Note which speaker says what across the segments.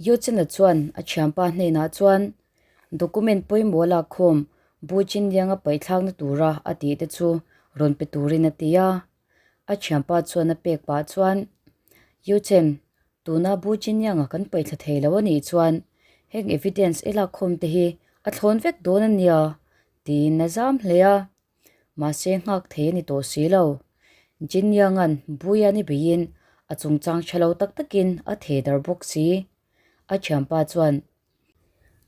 Speaker 1: Yuchena chuan a thianpa hnenah chuan document pawimawh lak khawm Bu Chinlianga paihthlakna tura a tih te chu rawn pe turin a ti a. A thianpa chuan a pek pah chuan, Yuchen, tuna Bu Chinlianga kan paihthla thei lo a nih chuan heng evidence i lak khawm te hi a thlawn vek dawn a nia, tiin a zam hle a. Mahse nghak thei a ni tawh si lo. Jinyoung-a'n Buian i beiin a chungchang tha lo tak takin a theh dar bawk si. A thianpa chuan,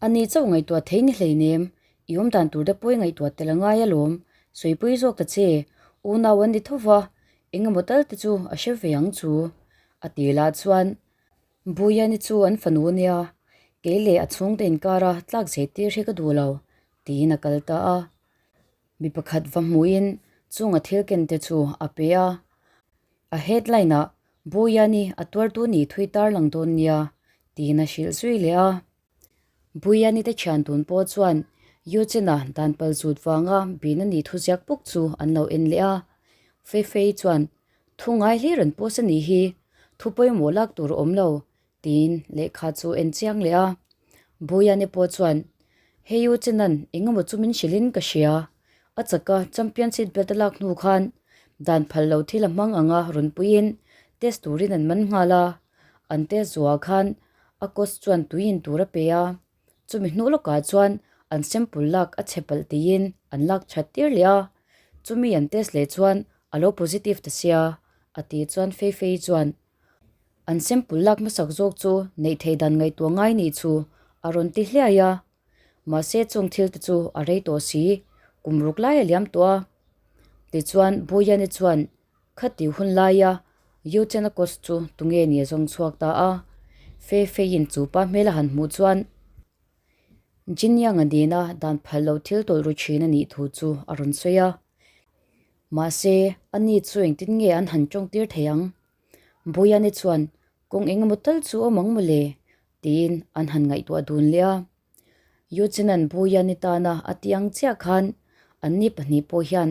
Speaker 1: A ni chauh ngaihtuah thei ni hleinem, i awm dan tur te pawh i ngaihtuah tel a ngai alawm, sawipui zawk ta che, unau an ni tho va, eng emaw tal te chu a hre ve ang chu, a ti lah chuan Buian-i chu an fanu a nia, kei leh a chhungte inkara tlak zehtir hi ka duh lo, tiin a kal ta a. Mi pakhat va hmuhin chunga thil ken te chu a pe a. A headline ah Buyani a tuartu nih thui tar lang dawn nia tiin a hrilh zui leh a. Buyani te thian tun pawh chuan Yuchena dan pal zut vanga bina nih thu ziak bawk chu an lo en leh a. Feifei chuan thu ngai hlir an post a nih hi, thu pawimawh lak tur a awm lo Tiin lehkha chu en chiang leh a. Buyani pawh chuan, Hei u Chenan, eng emaw chu min hrilhin ka hria. A chaka champion seat belt a lak hnu khan dan phal lo thil a hmang anga rawn puiin test turin an man nghal a. An test zuah khan a coach chuan tui in tur a pe a. Chumi hnu lawkah chuan an sample lak a chhe palh tiin an lak that tir leh a. Chumi an test leh chuan a lo positive ta sia, a tih chuan Feifei chuan, An sample lak hmasak zawk chu neih theih dan ngaihtuah ngai nih chu a rawn ti hliai a. Mahse chung thil te chu a rei tawh si, kum ruk lai a liam tawh a. Tichuan Buyani chuan khati hun laia Yuchena coach chu tunge ni a zawng chhuak ta a. Fe feiin chu pa hmel a han hmuh chuan Jinyang-a nena dan phal lo thil tawlh ru thin a nih thu chu a rawn sawi a. Mahse ani chu engtin nge an han tawngtir thei ang? Buyani chuan, Kawng eng emaw tal chu awm ang mawle? tiin an han ngaihtuah dun leh a. Yuchena'n Buyani tana a tih ang chiah khan anni pahnih pawh hian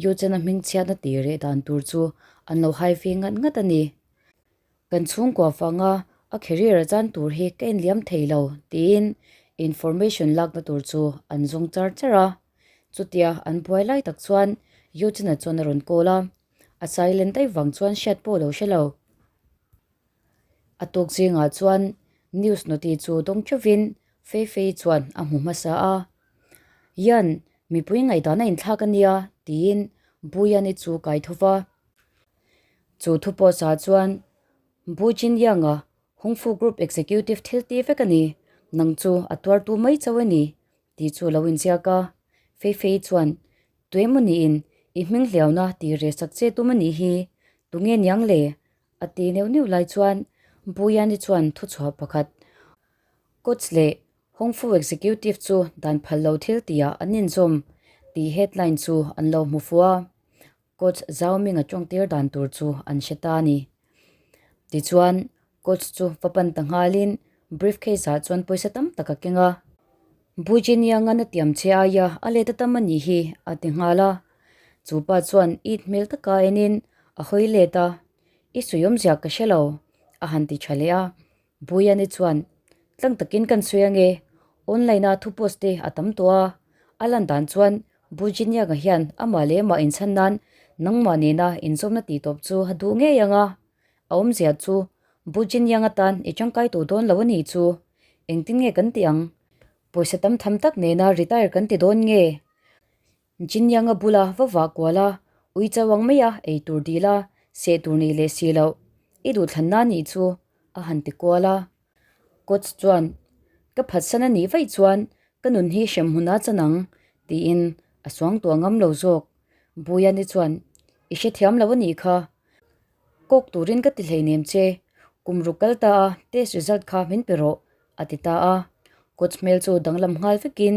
Speaker 1: Yuchena hmingchhiatna tih reh dan tur chu an lo hai ve ngat ngat a ni. Kan chhungkua vanga a career a chan tur hi ka inliam thei lo tiin information lakna tur chu an zawng char char a. Chutia an buai lai tak chuan Yuchena chuan a rawn call a. A silent daih vang chuan hriat pawh lo hre lo. A tuk zingah chuan news noti chu dawng theuhin Feifei chuan a hmu hmasa a. Yan, mipui ngaihdan a inthlak a nia, tiin Buyani chu kai tho va. Chu thu pawh sa chuan Bu Jinyang-a Hongfu Group Executive thil ti vek a ni, nang chu a tuartu mai chauh a ni, tih chu lo inziak a. Feifei chuan Tuemaw niin i hming hliauna tih reh sak che tum a nih hi, tunge niang le? a ti neuh neuh lai chuan Buyani chuan thuchhuah pakhat Coach leh Hongfu Executive chu dan phal lo thil tihah an inzawm tih headline chu an lo hmu fuh a. Coach Zhao Ming-a tawngtir dan tur chu an hre ta a ni. Tichuan, coach chu va pan ta nghalin briefcase ah chuan pawisa tam tak a keng a. Bu Jiniang-a'n a tiam che aia a let a tam a nih hi, a ti nghal a. Chu pa chuan it hmel taka enin a hawi let a, I sawi awmzia ka hre lo, a han ti tha leh a. Buyani chuan, Tlang takin kan sawi ange, online a thu post te a tam tawh a, a lan dan chuan Bujinianga hian amah leh amah inchhan nan nangmah nena inzawmna tih tawp chu a duh ngei ang a, a awmzia chu Bujinianga tan i tangkai tawh dawn lo a nih chu, engtin nge kan tih ang? Pawisa tam tham tak nena retire kan ti dawn nge? Jinyanga bula va vah kual a, ui chau ang mai a, ei tur dil a, seh tur nih leh si loh. I duhthlan na nih chu, a han ti kual a. Coach chuan, Ka phatsan a nih vaih chuan ka nun hi hrem hmun a chan ang, tiin a suang tuah ngam lo zawk. Buyani chuan, I hrethiam lo a nih kha. Kawk turin ka ti hleinem che, kum ruk kal ta a, test result kha min pe rawh, a ti ta a. Coach hmel chu danglam nghal vekin,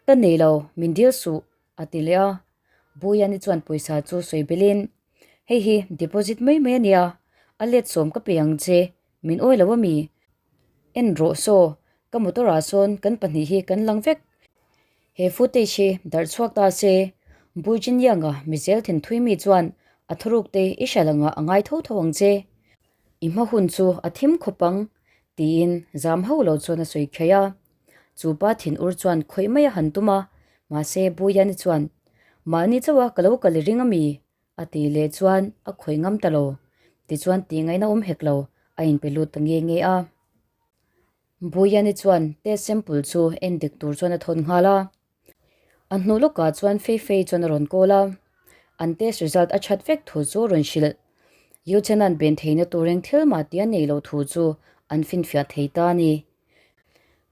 Speaker 1: Ka nei lo, min dil suh, a ti leh a. Buyani chuan pawisa chu sawi belin, Hei hi deposit mai mai a nia, a let sawm ka pe ang che, min awi lo a mi? En rawh saw, ka motor ah sawn kan pahnih hi kan lang vek. He footage hi darh chhuak ta se, Bui Jinyang-a mizel thin thui mi chuan a thuruk te i hriat angah a ngai tho tho ang che. I hma hun chu a thim khawp ang, Tiin zam hauh lo chuan a sawi kheih a. Chu pa thin ur chuan khawih mai a han tum a, mahse Buyani chuan, Mahni chauh a ka lo kal i ring a mi? A tih leh chuan a khawih ngam ta lo. Tichuan tih ngaihna awm hek lo, a inpe lut ta nge nge a. Buyani chuan test sample chu en dik tur chuan a thawn nghal a. A hnu lawkah chuan Fei Fei chuan a rawn call a, an test result a that vek thu chu a rawn hrilh. Yuchena'n ben theihna tur eng thil mah tih a neih loh thu chu an finfiah thei ta a ni.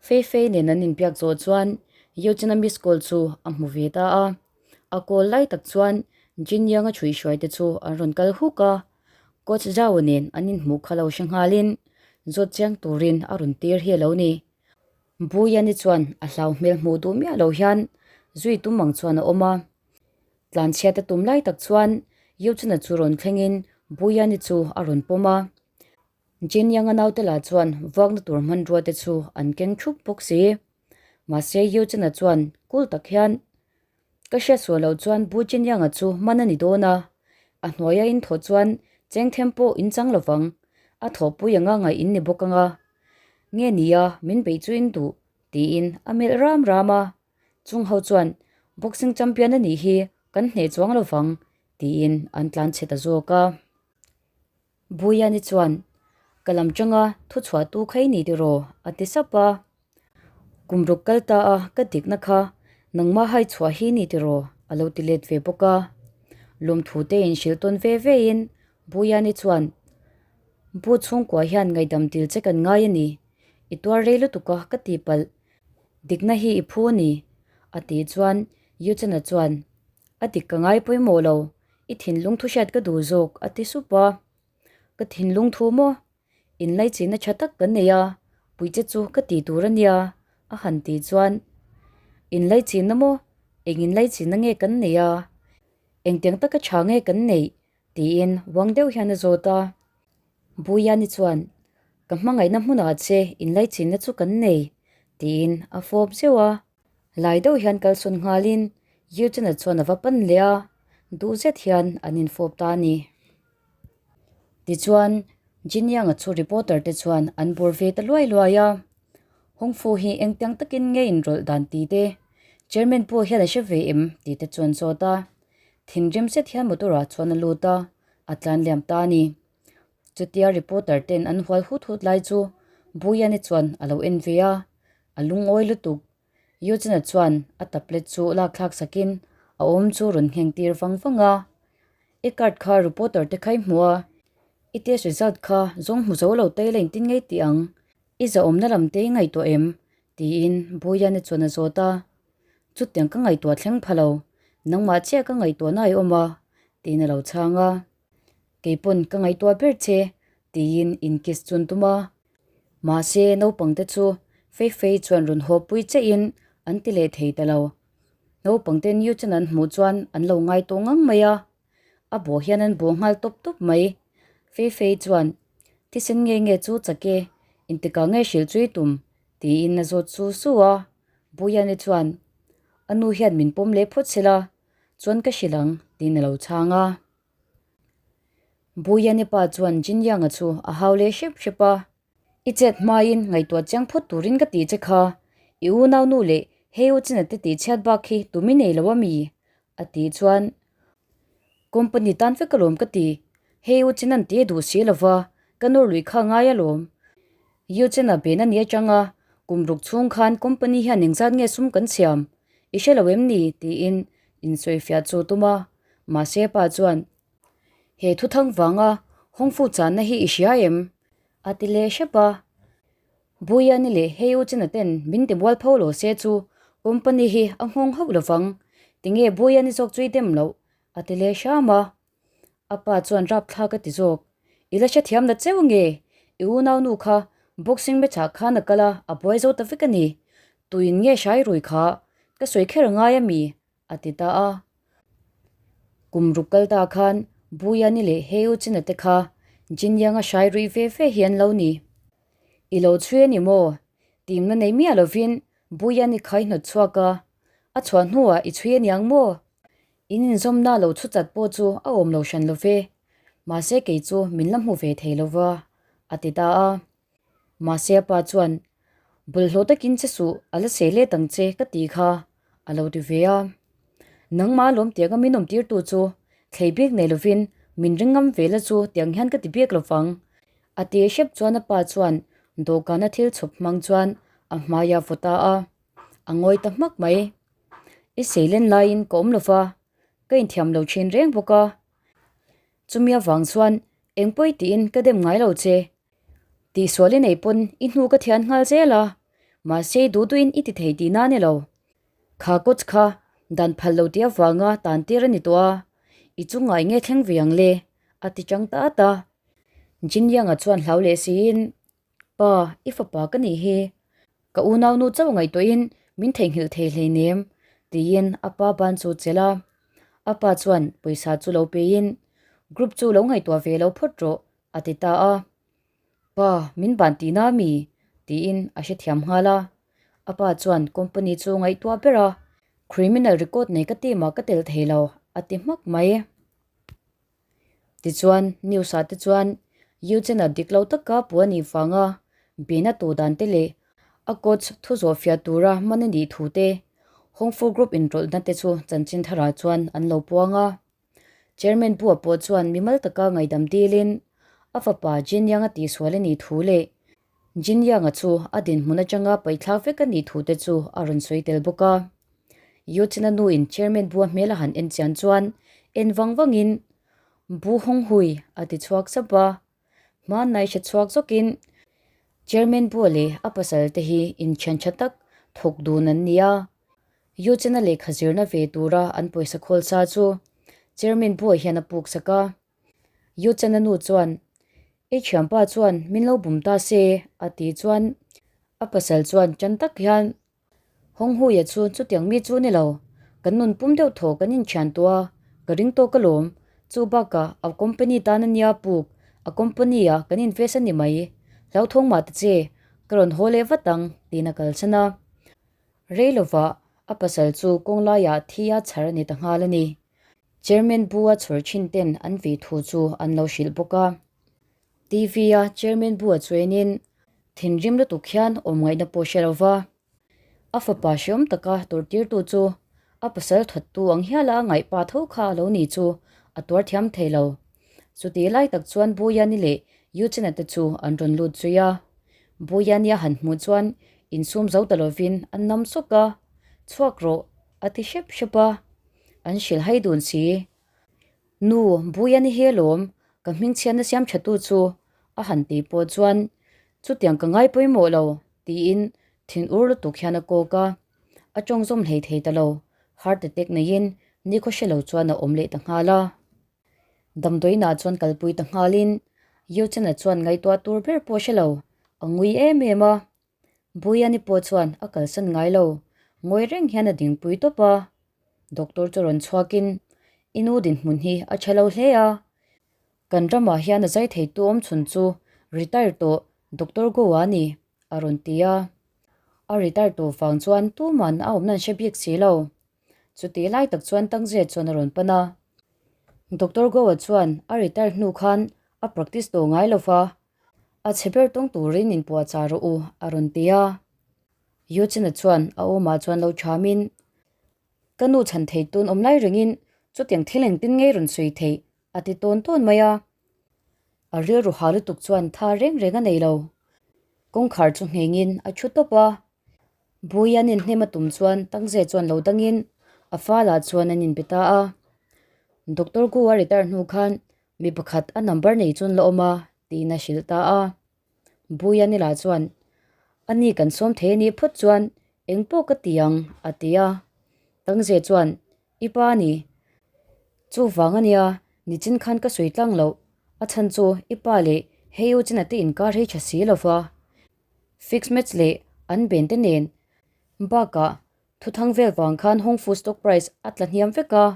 Speaker 1: Fei Fei nen an inbiak zawh chuan Yuchena miss call chu a hmu ve ta a. A call lai tak chuan Jin Yang-a chhuihhruai te chu an rawn kal huk a, Coach Zhao nen an inhmuh kha lo hre nghalin zawt chiang turin a rawn tir hi a lo ni. Buyani chuan a hlau hmel hmuh duh miah lo hian zui tum ang chuan a awm a. Tlanchhiat a tum lai tak chuan Yuchuna chu rawn thlengin Buyani chu a rawn pawm a. Jinyang-a naute lah chuan vuakna tur hmanrua te chu an keng thup bawk si. Mahse Yuchuna chuan kul tak hian Ka hriat sual loh chuan Bu Jinyang-a chu man a ni dawn a, a hnuaia in thawh chuan cheng them pawh in chang lovang, a thawhpui anga ngaih in ni bawk anga. Nge nia, min beih chu in duh, tiin a melh ram ram a. Chung ho chuan, Boxing champion a nih hi, kan hneh chuang lovang, tiin an tlan chhe ta zawk a. Buyani chuan, Ka lam tanga thu chhuah tu kha i ni tiraw? a ti sap a. Kum ruk kal ta a, ka dikna kha nangmah hai chhuah hi ni tiraw? a lo ti let ve bawk a. Lawmthu te inhrilh tawn ve ve in Buyani chuan, Bu chhungkua hian ngaihdam dil che kan ngai a ni. I tuar rei lutuk a, ka ti palh. Dikna hi i phu a ni, a tih chuan Yuchana chuan, A dik ka ngai pawimawh lo, I thinlung thu hriat ka duh zawk, a ti sup a. Ka thinlung thu maw? Inlaichinna tha tak kan nei a, puih che chu ka ti tur a nia, a han tih chuan. Inlaichinna maw? Eng inlaichinna nge kan nei a? Engtiang taka tha nge kan neih? tiin uang deuh hian a zawt a. Buyani chuan, Ka hmangaihna hmunah che inlaichinna chu kan nei, tiin a fawp zeuh a. Lai deuh hian kalsawn nghalin Eugene-a chuan a va pan leh a, duh zet hian an infawp ta a ni. Tichuan, Jinyang-a chu reporter te chuan an bawr ve ta luai luai a. Hongfu hi engtiang takin nge inrawlh dan tih te, Chairman pawh hian a hre ve em tih te chuan zawt a. Thinrim zet hian motor ah chuan a lut a, a tlan liam ta a ni. Chutia reporter ten an hual hut hut lai chu Buyani chuan a lo en ve a, a lungawi lutuk. Eugene-a chuan a tablet chu lak thlak sakin a awm chu rawn ngheng tir vang vang a, I card kha reporter te kha i hmu a, i test result kha zawng hmu zo lo te ila intin ngei tih ang, i zahawmna lam te i ngaihtuah em? tiin Buyani chuan a zawt a. Chutiang ka ngaihtuah thleng pha lo, nangmah chiah ka ngaihtuahna i awm a, tiin a lo chhang a. Keipawn ka ngaihtuah ber che, tiin inkiss chun tum a. Mahse, naupangte chu Fei Fei chuan rawn haw pui chein an ti leh thei ta lo. Naupangte New Chen an hmuh chuan an lo ngai tawh ngang mai a. A bawh hian an bawh nghal tawp tawp mai. Fei Fei chuan, Thisen nge nge chu chak e, intikah nge hrilh chu i tum? tiin a zawt su su a. Buyani chuan, A nu hian min pawm leh phawt se la, chuan ka hrilh ang, tiin a lo chhang a. Buyani pa chuan Jinyang-a chu a hau leh hrep hrep a, I chet hmain ngaihtuah chiang phawt turin ka tih che kha, i unau nu leh hei u China te tih chhiat bak hi tum i nei lo a mi? a tih chuan, Company tan vek alawm ka ti, hei u China'n tih a duh si lo va, ka nawr lui kha a ngai alawm. U China ben a ni atanga kum ruk chhung khan company hian engzat nge sum kan siam i hre lo em ni? tiin insawifiah chu tum a, mahse pa chuan, He thuthang vanga Hongfu channa hi i hria em? a ti leh hrep a. Buyani leh hei u China ten min ti bual pho lo se chu company hi a nghawng hauh lovang, tinge Buyani zawk chu i dem loh? a ti leh hram a. A pa chuan rapthlak a ti zawk, I la hrethiam la cheu nge? I unaunu kha boxing match ah khan a kal a, a buai zo ta vek a ni. Tuin nge hrai rui kha? Ka sawi kher a ngai a mi? a ti ta a. Kum ruk kal ta khan Buyani leh Heu China te kha Jinyang-a hrai ruih ve ve hi an lo ni. I lo chhui a ni maw? Timna nei miah lovin Buyani kha i hnawt chhuak a, a chhuah hnuah i chhui a niang maw? In inzawmna lo chhu chat pawh chu a awm lo hran lo ve, mahse kei chu min la hmu ve thei lo va, a ti ta a. Mahse a pa chuan, Bawlhhlawh takin che suh, a la sei let ang che ka ti kha, a lo ti ve a. Nangmah lawm tianga min awm tirtu chu thlei bik nei lovin min ring ngam ve la chu tiang hian ka ti bik lovang. A ti hrep chuan a pa chuan dawhkana thil chhawp hmang chuan a hmai a vaw ta a, a ngawi ta hmak mai. I sei len laiin ka awm lova, ka inthiam lo thin reng bawk a. Chumi avang chuan eng pawi tiin ka dem ngai lo che. Tihsual i nei pawn i hnu ka thian nghal zel a, mahse i duh duhin i ti thei tihna a ni lo. Kha coach kha dan phal lo tih avanga tan tir a ni tawh a, i chungah eng nge thleng ve ang le? a ti chang ta at a. Jin Yang-a chuan hlau leh siin, Pa, i fapa ka nih hi. Ka unaunu chauh ngaihtuahin min theihnghilh thei hleinem, tiin a pa ban chu chelh a. A pa chuan pawisa chu lo peiin, Group chu lo ngaihtuah ve lo phawt rawh, a ti ta a. Pa, min ban tihna a mi? tiin a hrethiam nghal a. A pa chuan company chu ngaihtuah ber a, Criminal record nei ka team ah ka tel thei lo, a ti hmak mai. Tichuan, news ah te chuan Eugene-a dik lo taka pu a nih vanga bena tu dan te leh a coach thu zawh fiah tura man a nih thu te Hongfu Group inrawlhna te chu chanchin tharah chuan an lo puang a. Chairman Bua pawh chuan mimal taka ngaihdam dilin a fapa Jin Yang-a tihsual a nih thu leh Jin Yang-a chu a dinhmun atanga paihthlak vek a nih thu te chu a rawn sawi tel bawk a. Yu Chen-a nuin Chairman Bua hmel a han en chian chuan en vang vangin Bu Hong Hui a ti chhuak sap a. Hmanlai hre chhuak zawkin Chairman Bua leh a pasal te hi inthian tha tak thawk dun an ni a. Yu Chen-a lehkha zirna ve tura an pawisa khawl sa chu Chairman Bua hian a puk sak a. Yu Chen-a nu chuan, I thianpa chuan min lo bum ta se, a ti chuan a pasal chuan tan tak hian, Hawng Huia chu chutiang mi chu ni lo, kan nun pum deuh thaw kan inthian tawh a, ka ring tawk alawm, chu bakah a company tan a nia puk, a company ah kan invest a ni mai, hlauthawng mah ta che, ka rawn haw leh vat ang, tiin a kalsan a. Rei lovah a pasal chu kawng laiah thi a chhar a ni ta nghal a ni. Chairman Bu-a chhawr thin ten an vei thu chu an lo hrilh bawk a. TV-a Chairman Bu-a chuainin thinrim lutuk hian awm ngaihna pawh hre lo va. A fapa hreawm taka tawrhtirtu chu a pasal thattu ang hiala a ngaih pa tho kha a lo ni chu a tuar thiam thei lo. Chutih lai tak chuan Buyani leh Yuchena te chu an rawn lut zui a. Buyani a han hmuh chuan insum zo ta lovin a nam sawk a, Chhuak rawh, a ti hrep hrep a. An hrilh hai dun si. Nu, Buyani hi alawm, ka hmingchhiatna siam thatu chu, a han tih pawh chuan, Chutiang ka ngai pawimawh lo, tiin thin ur lutuk hian a kawk a. A tawng zawm hlei thei ta lo, heart attack neiin nikhaw hre lo chuan a awm leh ta nghal a. Damdawiinah chuan kalpui ta nghalin Euchena chuan ngaihtuah tur ber pawh hre lo, a ngui em em a. Buyani pawh chuan a kalsan ngai lo, ngawi reng hian a dingpui tawp a. Doctor chu rawn chhuakin, I nu dinhmun hi a tha lo hle a, kan ramah hian a zai theitu awm chhun chu retire tawh Doctor Goa a ni, a rawn ti a. A retire tawh vang chuan tuman a awmna an hre bik si lo. Chutih lai tak chuan Tangzia chuan a rawn pan a. Doctor Goa chuan a retire hnu khan a practice tawh ngai lo va, a chhe ber tawng turin inpuahchah rawh u, a rawn ti a. Yuchina chuan a awmah chuan lo thamin, Ka nu chhan thei tun awm lai rengin chutiang thil engtin ngei rawn sawi theih, a ti tawn tawn mai a. A rilru ha lutuk chuan tha reng reng a nei lo. Kawngkhar chu nghengin a thu tawp a. Bui an inhnem a tum chuan Tangze chuan lo dangin a fal ah chuan an inbe ta a. Doctor Gu a retire hnu khan mi pakhat a number nei chuan la awm a tiin a hrilh ta a. Bui an ila chuan a ni kan sawm thei a nih phawt chuan eng pawh ka ti ang a ti a. Tangze chuan i pa a ni. Chuvang a nia nichin khan ka sawi tlang loh a chhan chu i pa leh hei u china te inkar hi tha si lova. Fix match leh an ben te nen bakah thuthang vel vang khan Hongfu stock price a tla hniam vek a,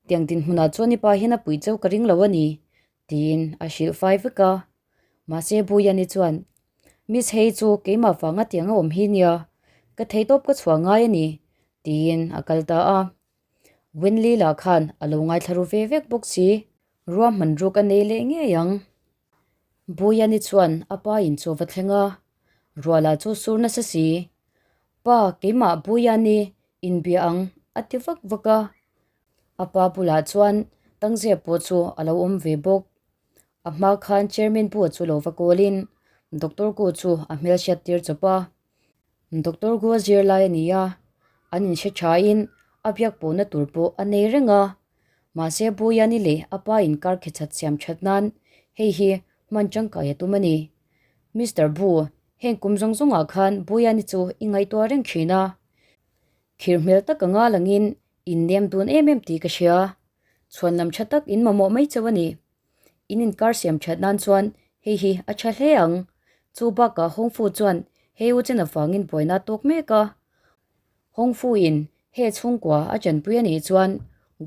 Speaker 1: tiang dinhmunah chuan i pa hian a pui cheu ka ring lo a ni tiin a hrilh fai vek a. Mahse Buyani chuan, Miss hei chu keimah vanga tiang a awm hi nia, ka theihtawp ka chhuah ngai a ni tiin a kal ta a. Winley lah khan a lo ngaithla ru ve vek bawk si, ruahman ruk a nei leh ngei ang. Buyani chuan a pa in chu a va thleng a, Ruala chu sur nasa si. Pa, keimah Buyani inbia ang, a ti vak vak a. A pa bulah chuan Tangzia pawh chu a lo awm ve bawk. A hma khan Chairman pawh chu lo va kawlin Doctor Gu chu a hmelhriat tir chawp a. Doctor Gu a zir lai a ni a, an inhre thain a biak pawhna tur pawh a nei reng a. Mahse Buyani leh a pa inkar khechat siam that nan hei hi hman tangkai a tum a ni. Mister Bu, heng kum zawng zawngah khan Buyani chu i ngaihtuah reng thin a. Khir hmel tak anga langin in nem dun em em tih ka hria. Chhuanlam tha tak in mamawh mai chauh a ni. In inkar siam that nan chuan hei hi a tha hle ang. Chu bakah Hongfu chuan hei u chen avangin buaina a tawk mek a. Hongfu in he chhungkua a chanpui a nih chuan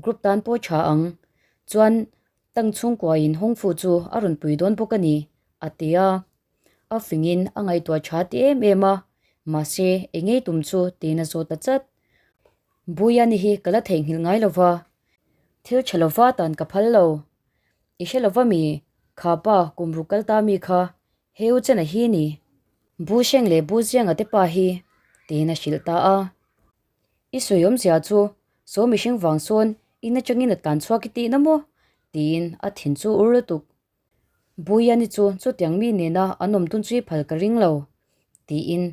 Speaker 1: group tan pawh tha ang. Chuan Tang chhungkua in Hongfu chu a rawn pui dawn bawk a ni, a ti a. A fingin a ngaihtuah tha ti em em a, mahse eng ngei tum chu tiin a zawt ta chat. Buyani hi ka la theihnghilh ngai lo va, thil tha lova tan ka phal lo. I hre lova mi, kha pa kum ruk kal ta mi kha heu chen a hi ni. Bu Sheng leh Bu Zianga te pa hi tiin a hrilh ta a. I sawi awmzia chu saw mihring vang sawn in atangin a tlan chhuak i tihna maw? tiin a thin chu ur lutuk. Buyani chu chutiang mi nena an awm dun chu i phal ka ring lo, tiin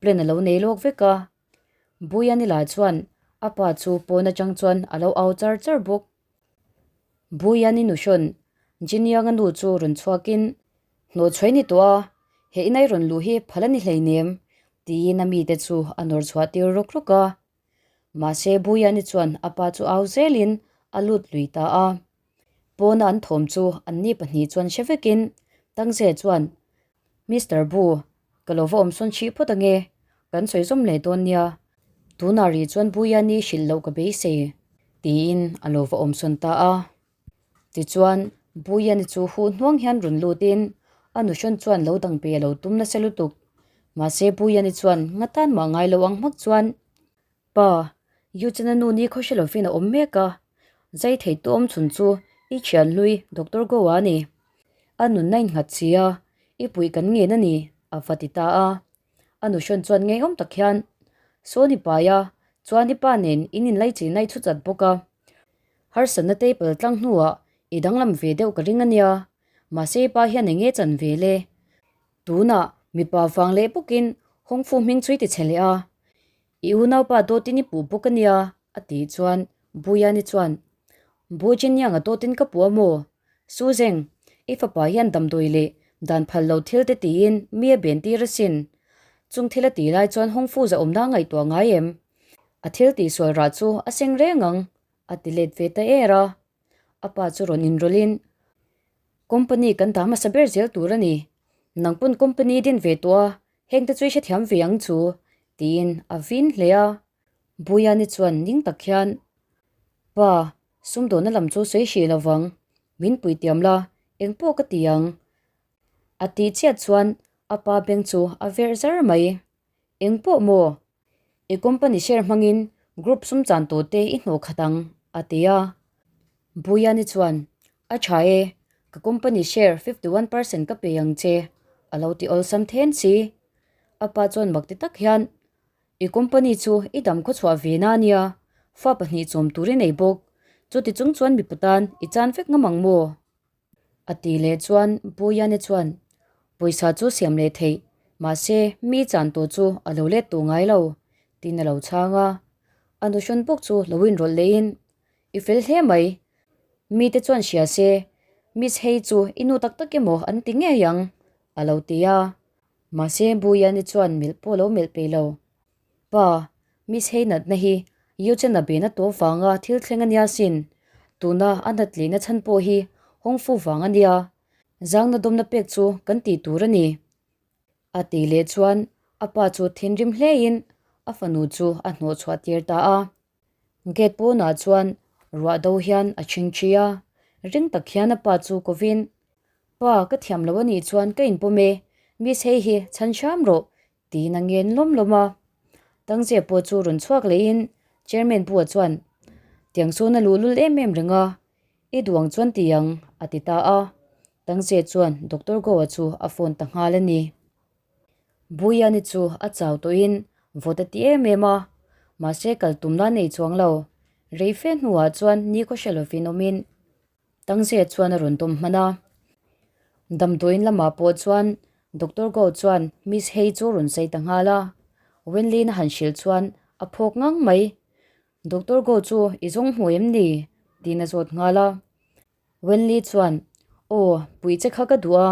Speaker 1: plan a lo nei lawk vek a. Buyani lah chuan a pa chu pawn atang chuan a lo au char char bawk. Buyani nu hrawn Jinianga nu chu rawn chhuakin, Hnawhchhuai ni tawh a, he inai rawn luh hi phal a ni hleinem, tiin a mite chu a nawr chhuah tir rawk rawk a. Mahse Buyani chuan a pa chu au zelin a lut lui ta a. Pawna an thawm chu anni pahnih chuan hre vekin Tangze chuan, Mister Bu, ka lo va awm sawn hrih phawt ange, kan sawi zawm leh dawn nia. Tunah rih chuan Buyani hrilh loh ka beisei, tiin a lo va awm sawn ta a. Tichuan, Buyani chu huh hnuang hian rawn lutin a nuhrawn chuan lo dang pe a lo tum nasa lutuk. Mahse Buyani chuan ngatan mah ngai lo ang hmak chuan, Pa, Yuchana nu ni khaw hre lovin a awm mek a, zai thei tu awm chhun chu i thian hlui Doctor Goa a ni. A nunna innghat si a, i puih kan ngen a ni, a va ti ta a. A nuhrawn chuan ngeiawm tak hian, Saw ni pai a, chuan i pa nen in inlaichina i chhu chat bawk a. Harsatna table tlang hnuah i danglam ve deuh ka ring a nia, mahse i pa hian eng nge chan ve le? Tunah mipa vang leh bawkin Hongfu hming chu i ti chhe leh a, I unaupa dawtin i puh bawk a nia, a tih chuan Buyani chuan, Bu Jinyang-a dawtin ka puh a maw? Su Zeng, i fapa hian damdawi leh dan phal lo thil te tiin mi a ben tir asin. Chung thil a tih lai chuan Hongfu zahawmna a ngaihtuah ngai em? A thil tihsual rah chu a seng reng ang, a ti let ve ta er a. A pa chu rawn inrawlhin, Company kan dah hmasa ber zel tur a ni. Nang pawn company din ve tawh a, heng te chu i hrethiam ve ang chu, tiin a vin hle a. Buyani chuan ning tak hian, Pa, sumdawhna lam chu sawi hrih lo vang, min pui tiam la, eng pawh ka ti ang. A tih chiah chuan a pa beng chu a verh zar mai. Eng pawh maw? I company share hmangin group sum chan tur te i hnawh khat ang, a ti a. Buyani chuan, A tha e, ka company share 51% ka pe ang che, a lo ti awlsam then si. A pa chuan mak ti tak hian, I company chu i dam khaw chhuah ve na ania, fa pahnih chawm tur i nei bawk, chuti chung chuan mipa tan i chan vek ngam ang maw? A ti leh chuan Buyane chuan pawisa chu siam leh theih, mahse mi chan tawh chu a lo let tawh ngai lo, tiin a lo chhang a. A nuhrawn bawk chu lo inrawlh lehin, I fel hle mai, mite chuan hria se, Miss Hei chu i nu tak tak emaw an ti ngei ang, a lo ti a. Mahse Buyane chuan melh pawh a lo melh peih lo. Pa, Miss hei natna hi Eugen-a bena tawp vanga thil thleng a nia sin. Tuna a nat lehna chhan pawh hi Hongfu vang a nia. Zangna dawmna pek chu kan tih tur a ni. A tih leh chuan a pa chu thinrim hlein a fanu chu a hnawh chhuah tir ta a. Gate pawnah chuan ruah do hian a chhing thi a, ring tak hian a pa chu kovin, Pa, ka thiam lo a nih chuan ka inpawm e, Miss hei hi chhan hram rawh, Tiin a ngen lawm lawm a. Tangzia pawh chu rawn chhuak lehin Chairman Pua chuan, Tiang sawn a luh lul em em reng a, i duang chuan ti ang, a ti ta a. Tangche chuan Doctor Goa chu a phone ta nghal a ni. Buyani chu a chau tawhin vawt a ti em em a, mahse kal tumna a nei chuang lo. Rei fe hnuah chuan ni khaw hre lovin awmin Tangche chuan a rawn dawm hman a. Damdawiin lamah pawh chuan Doctor Go chuan Miss Hei chu a rawn sawi ta nghal a, Wenlin a han hrilh chuan a phawk ngang mai. Doctor Go chu i zawng hmu em ni? tiin a zawt nghal a. Wenli chuan, Aw, puih che kha ka duh a,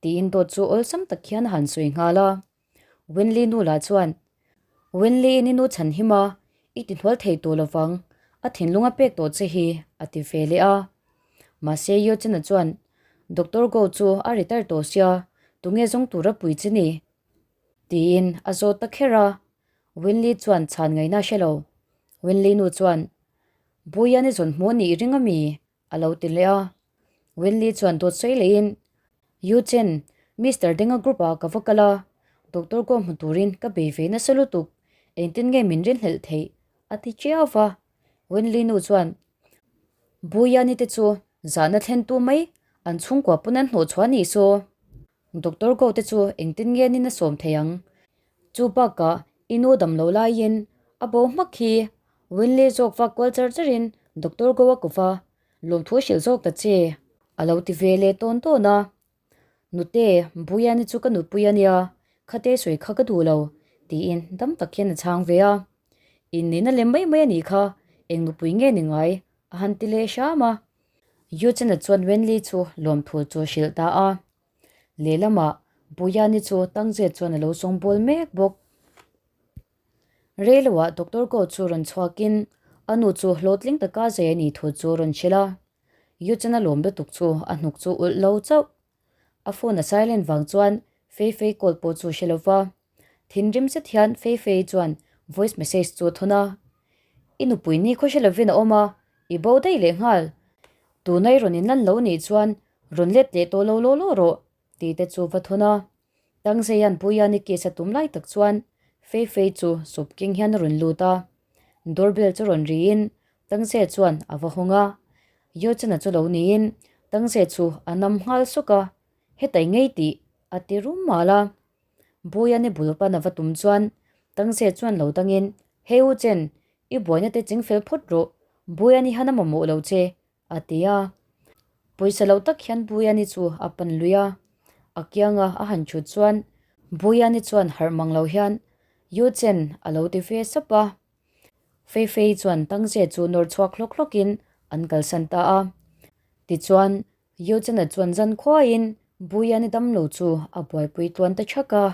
Speaker 1: tiin dawt chu awlsam tak hian a han sawi nghal a. Wenli nu lah chuan, Wenli in i nu chhan him a, i ti hnual thei tawh lovang, a thinlung a pek tawh che hi, a ti ve leh a. Mahse Yeo-Chen-a chuan, Doctor Go chu a retire tawh sia, tunge zawng tura pui che ni? Tiin a zawt ta kher a. Winley chuan chhan ngaihna a hre lo. Winley nu chuan, Buian i zawn hmuh a nih i ring a mi? a lo ti leh a. Winley chuan dawt sawi lehin, Yu Chen, Mister Denga group ah ka va kal a, Doctor Go hmu turin ka bei ve nasa lutuk, engtin nge min rinhlelh theih? a ti chiau va. Winley nu chuan, Buiani te chu zahna thlentu mai, an chhungkua pawn an hnawhchhuah a nih saw. Doctor Go te chu engtin nge nin a sawm thei ang? Chu bakah i nu dam lo laiin a bo hmak hi Winley zawk vak kual char charin Doctor Go a kuva lawmthu a hrilh zawk ta che a lo ti ve leh tawn tawn a. Nute, Buyani chu ka nutpui a nia, khate sawi kha ka duh lo, tiin dam tak hian a chhang ve a. Innihna lem mai mai a nih kha, eng nupui nge ni ngai? a han ti leh hram a. Yuchena chuan Wenli chu lawmthu chu a hrilh ta a. Lehlamah Buyani chu Tangzet chuan a lo sawngbawl mek bawk. Reiloah Doctor Go chu rawn chhuakin a nu chu hlawhtling taka zai a nih thu chu rawn hrilh a. Yuchena lawm lutuk chu a hnuk chu ulh lo chauh. A phone a silent vang chuan Fei Fei call pawh chu hre lova. Thinrim zet hian Fei Fei chuan voice message chu a thawn a, I nupui ni khaw hre lovin a awm a, i bo daih leh nghal. Tuna i rawn inlan lo nih chuan rawn let leh tawh lo law law rawh tih te chu va thawn a. Tangzeia'n Puiani case a tum lai tak chuan Fei Fei chu sup keng hian a rawn lut a. Doorbell chu rawn riin Tangze chuan a va hawng a. Yochana chu lo niin Tangze chu a nam nghal sawk a, Hetai ngei tih a ti rum mal a. Buiani bul pan a va tum chuan Tangze chuan lo dangin, Hei u Chen, i buaina te ching fel phawt rawh, Buiani han a mamawh lo che, a ti a. Pawisa lo tak hian Buiani chu a pan lui a, a kianga a han chhut chuan Buiani chuan harh mang lo hian, Yu Chen, a lo ti ve sap a. Fei Fei chuan Tangze chu nawr chhuak hlawk hlawkin an kalsan ta a. Tichuan, Yu Chena chuan zan khuaiin Buiani damlo chu a buaipui tluan ta chhak a.